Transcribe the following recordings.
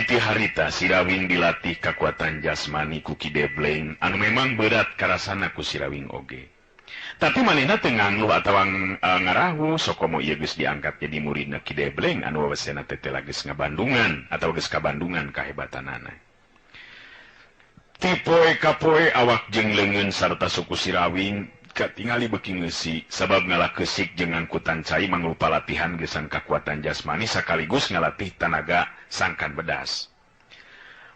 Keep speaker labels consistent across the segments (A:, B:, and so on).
A: Mimiti harita Sirawing dilatih kakuatan jasmani ku Ki Debleng anu memang berat karasana ku Sirawing oge. Tapi manehna teu ngangluh atawa ngarahu sokomo ieu geus diangkat jadi muridna Ki Debleng anu wewesena teh teh geus ngabandungan atawa geus kabandungan kahebatanana. Ti poe ka poe awak jeung leungeun sarta suku Sirawing katingali beuki ngeusi sabab ngalakeusik jeung ngangkutan cai mangrupa latihan geusang kakuatan jasmani sakaligus ngalatih tanaga sangkan bedas.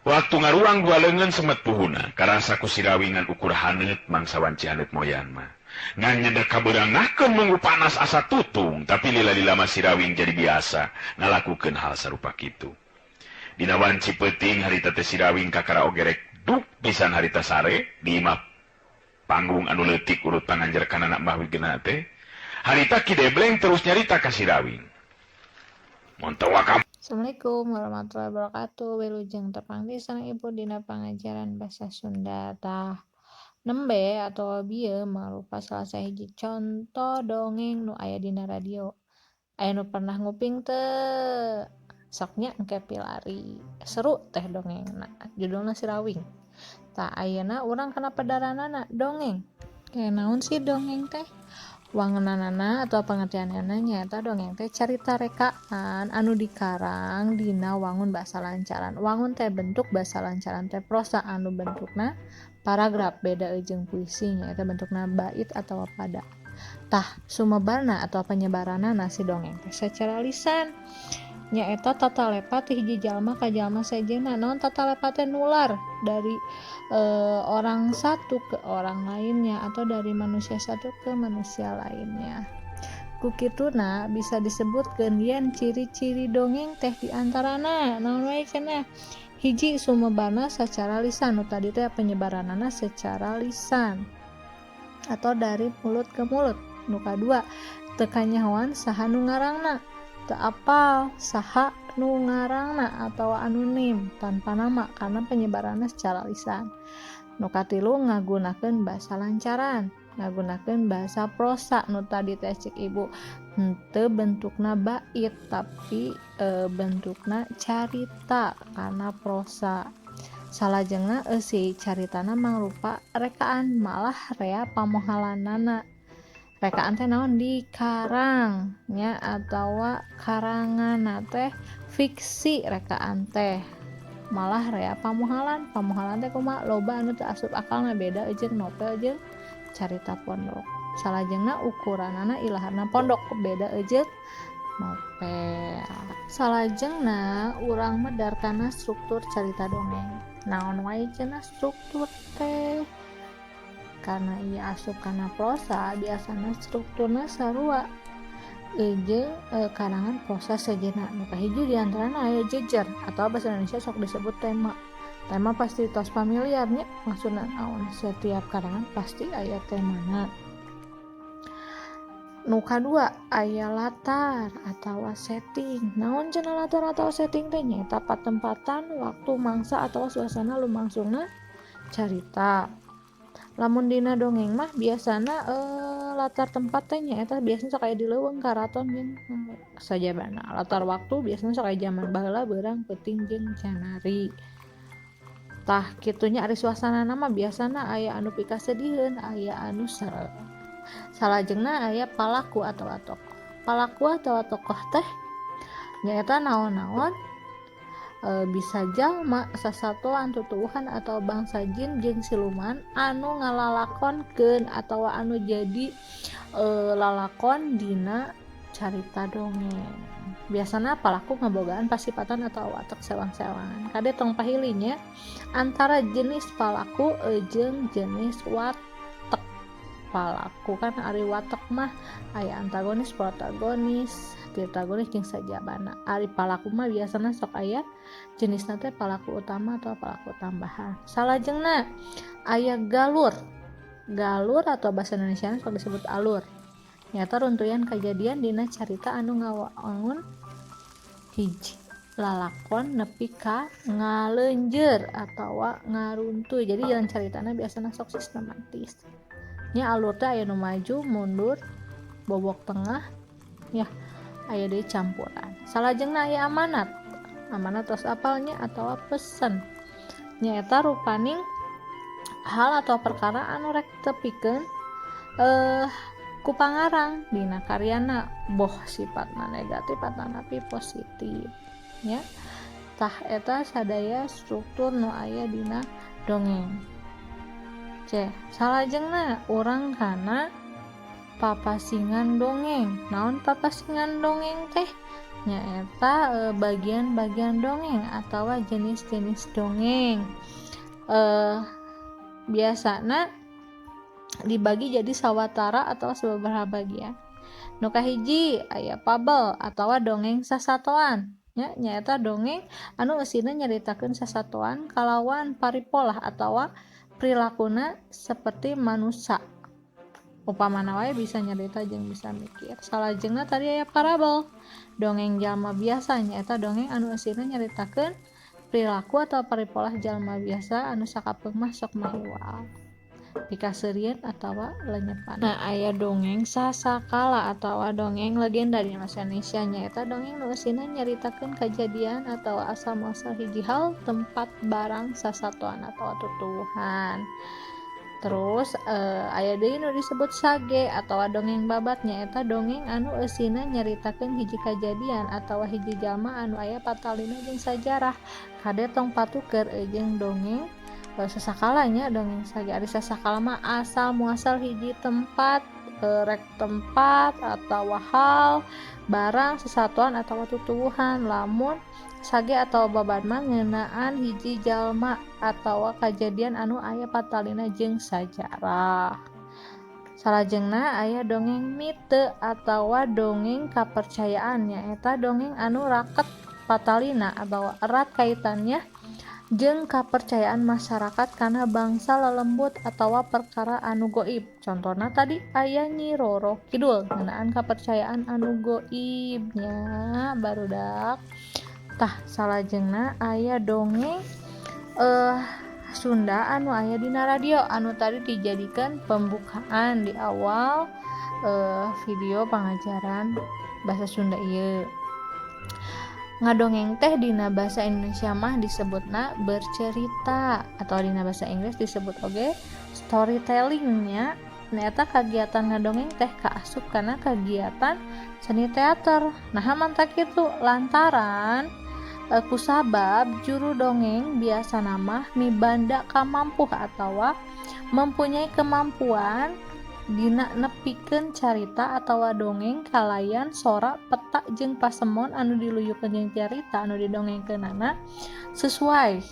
A: Waktu ngaruang dua leungeun semet puhuna karasa ku Sirawing ngan ukur haneut mangsa wanci haneut moyan mah. Ngan nyedek kabeurangahkeun munggu panas asa tutung tapi lila-lila mah Sirawing jadi biasa ngalakukeun hal sarupa kitu. Dina wanci peuting harita teh Sirawing kakara oge rek duk pisan harita sare di imah panggung anu leutik urut panganjerkan anak Mbah Wigena teh. Harita Ki Debleng terus nyarita ka Sirawing.
B: Assalamualaikum warahmatullahi wabarakatuh. Wilujeng tepang di sareng ibu dina pangajaran bahasa Sunda. Tah, nembe atau bieu mangrupa salah sahiji conto dongeng nu aya dina radio. Aya nu pernah nguping teu? Sok nya engke pilari. Seru teh dongengna. Judulna Sirawing. Tah, ayeuna urang kana pedaranana dongeng. Kayak naon sih dongeng teh? Wangenanana atau pengertianana nyaeta dongeng teh carita rekaan anu dikarang dina wangun bahasa lancaran. Wangun teh bentuk bahasa lancaran teh prosa anu bentukna paragraf, beda jeung puisi nyaeta bentukna bait atau pada. Tah, sumebarna atau penyebaranana si dongeng teh secara lisan nyaeta tata lepat hiji jalma ka jalma sejenna. Naon tata lepat teh? Nular dari orang satu ke orang lainnya atau dari manusia satu ke manusia lainnya. Ku kituna bisa disebutkeun yen ciri-ciri dongeng teh diantarana naon wae cenah? Hiji, sumebarna secara lisan, nu tadi teh penyebaranana secara lisan atau dari mulut ke mulut. Nu kadua, teu kanyahoan saha nu ngarangna, teu apal saha nu ngarangna atau anonim tanpa nama karena penyebarannya secara lisan. Nu katilu, ngagunakeun bahasa lancaran, ngagunakeun bahasa prosa, nu tadi teh cek ibu henteu bentukna bait tapi bentukna carita karena prosa. Salajengna si caritana mangrupa rekaan, malah rea pamohalanana. Rekaan teh naon? Dikarang nya atawa karangan teh fiksi. Rekaan teh malah rea pamohalan. Pamohalan teh kumaha? Loba anu teu asup akalna, beda jeung novel jeung carita pondok. Salajengna ukuranana ilaharna pondok, beda jeung novel. Salajengna urang medar kana struktur carita dongeng. Naon wae cenah struktur teh? Karena ia asup kana prosa, biasana strukturna sarua jeung karangan prosa sejenna. Nu kahiji diantarana aya jejer atau bahasa Indonesia sok disebut tema. Tema pasti tos familiar nya, maksudna naon? Setiap karangan pasti aya temana. Nu kadua aya latar atau setting. Naon cenah latar atau setting teh? Nyaeta patempatan, waktu, mangsa atau suasana lumangsungna carita. Lamun dina dongeng mah biasana latar tempat teh nyaeta biasana sok aya di leuweung, karaton jeung sajabana. Latar waktu biasana sok aya jaman baheula, beurang, peuting jeung canari. Tah, kitunya. Ari suasanana mah biasana aya anu pikasediheun, aya anu seru. Salajengna aya palaku atau tokoh. Palaku atau tokoh teh nyaeta naon-naon, bisa jalma, sasatoan, tutuwuhan atau bangsa jin jeung siluman anu ngalalakonkeun atau anu jadi lalakon dina carita dongeng. Biasana palaku ngabogaan pasipatan atau watak sewang-sewangan. Kade tong pahili nya antara jenis palaku jeung jenis watek palaku. Kan ari watek mah aya antagonis, protagonis, tritagonis jeung sajabana. Ari palaku mah biasana sok aya jenisna teh palaku utama atau palaku tambahan. Salajengna aya galur. Galur atau bahasa Indonesia sok disebut alur, nyaeta runtuyan kejadian dina carita anu ngawangun hiji lalakon nepi ka ngaleunjeur atawa ngaruntuy. Jadi jalan caritana biasana sok sistematis nya. Alur teh aya nu maju mundur, bobok tengah ya, aya deui campuran. Salajengna aya amanat. Amanah tos apal nya atawa pesen. Nyaeta rupaning hal atau perkara anu rek tepikeun ku pangarang dina karyana, boh sifatna negatif atanapi positif nya. Tah, eta sadaya struktur nu aya dina dongeng. C, salajengna urang kana papasingan dongeng. Naon papasingan dongeng teh? Nyaeta bagian-bagian dongeng atau jenis-jenis dongeng. Biasana dibagi jadi sawatara atau sababaraha bagian. Nu kahiji aya fabel atau dongeng sasatoan nya, nyaeta dongeng anu eusina nyaritakeun sasatoan kalawan paripolah atawa prilakuna seperti manusia, upamana wae bisa nyarita jeung bisa mikir. Salajengna tadi aya parabel, dongeng jalma biasa, nyaeta dongeng anu eusina nyaritakeun perilaku atau paripolah jalma biasa anu sakapeung mah sok mahiwal, pikaseurieun atawa lenyepan. Nah, aya dongeng sasakala atau dongeng legenda di bahasa Indonesia, nyaeta dongeng nu eusina nyaritakeun kajadian atau asal muasal hiji hal, tempat, barang, sasatoan atau tutuwuhan. Terus aya deui nu disebut sage atau dongeng babat, nyaeta dongeng anu eusina nyaritakeun hiji kajadian atau hiji jalma anu aya patalina jeung sajarah. Kade tong patuker jeung dongeng sasakala nya, dongeng sage. Ari sasakala mah asal muasal hiji tempat, rek tempat atau hal, barang, sesatuan atau tutuwuhan. Lamun sage atau babad mah ngeunaan hiji jalma atau kajadian anu aya patalina jeung sajarah. Salajengna aya dongeng mite atau dongeng kapercayaan, nyaeta dongeng anu raket patalina atau erat kaitannya jeung kapercayaan masyarakat kana bangsa lelembut atau perkara anu goib. Contohna tadi aya Nyi Roro Kidul, ngeunaan kapercayaan anu goib nya, barudak. Tah, salajengna aya dongeng Sunda anu aya dina radio anu tadi dijadikan pembukaan di awal video pengajaran bahasa Sunda ieu. Ngadongeng teh dina bahasa Indonesia mah disebutna bercerita atau dina bahasa Inggris disebut oge storytelling nya. Nyaeta kagiatan ngadongeng teh kaasup kana kagiatan seni teater. Nah, mantak kitu lantaran kusabab juru dongeng biasana mah mibanda kamampuh atawa mempunyai kemampuan dina nepikeun carita atawa dongeng kalayan sora, peta jeung pasemon anu diluyukeun jeung carita anu didongengkeunana sesuai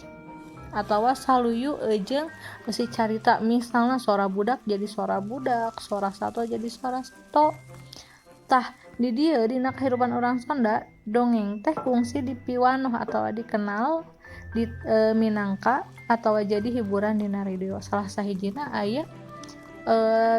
B: atawa saluyu jeung eusi carita. Misalna sora budak jadi sora budak, sora sato jadi sora sato. Tah, di dieu dina kahirupan urang Sunda dongeng teh kungsi dipiwanoh atawa dikenal di minangka atawa jadi hiburan dina radio. Salah sahijina aya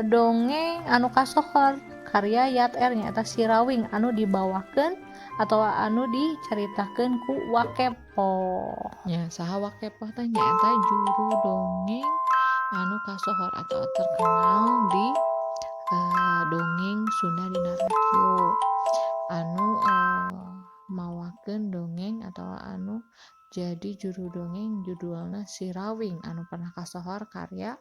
B: dongeng anu kasohor karya Yat R, nyaeta Sirawing anu dibawakeun atau anu dicaritakeun ku Wakepoh.
C: Nya, saha Wakepoh teh? Nyaeta juru dongeng anu kasohor atau terkenal di dongeng Sunda dina radio anu mawakeun dongeng atau anu jadi juru dongeng judulna Sirawing anu pernah kasohor karya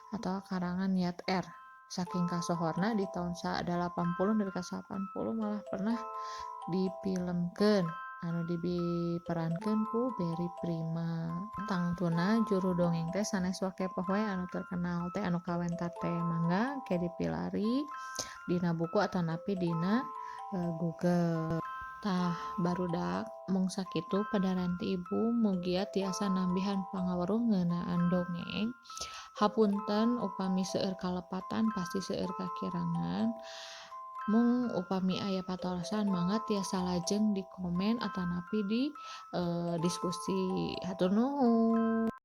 C: atau karangan Yat R. Saking kasohorna di tahun 80 nepi ka 80 malah pernah difilmkeun anu diperankeun ku Barry Prima. Tangtuna juru dongeng teh sanes Wakepoh we anu terkenal teh, anu kawentar teh mangga ke dipilari dina buku atanapi dina Google. Tah, barudak, mung sakitu padaran ti ibu, mugia tiasa nambihan pangaweruh ngeunaan dongeng. Hapunten upami seueur kalepatan, pasti seueur kakirangan. Mung upami aya patarosan mangga tiasa lajeng di komen atanapi di diskusi. Hatur nuhun.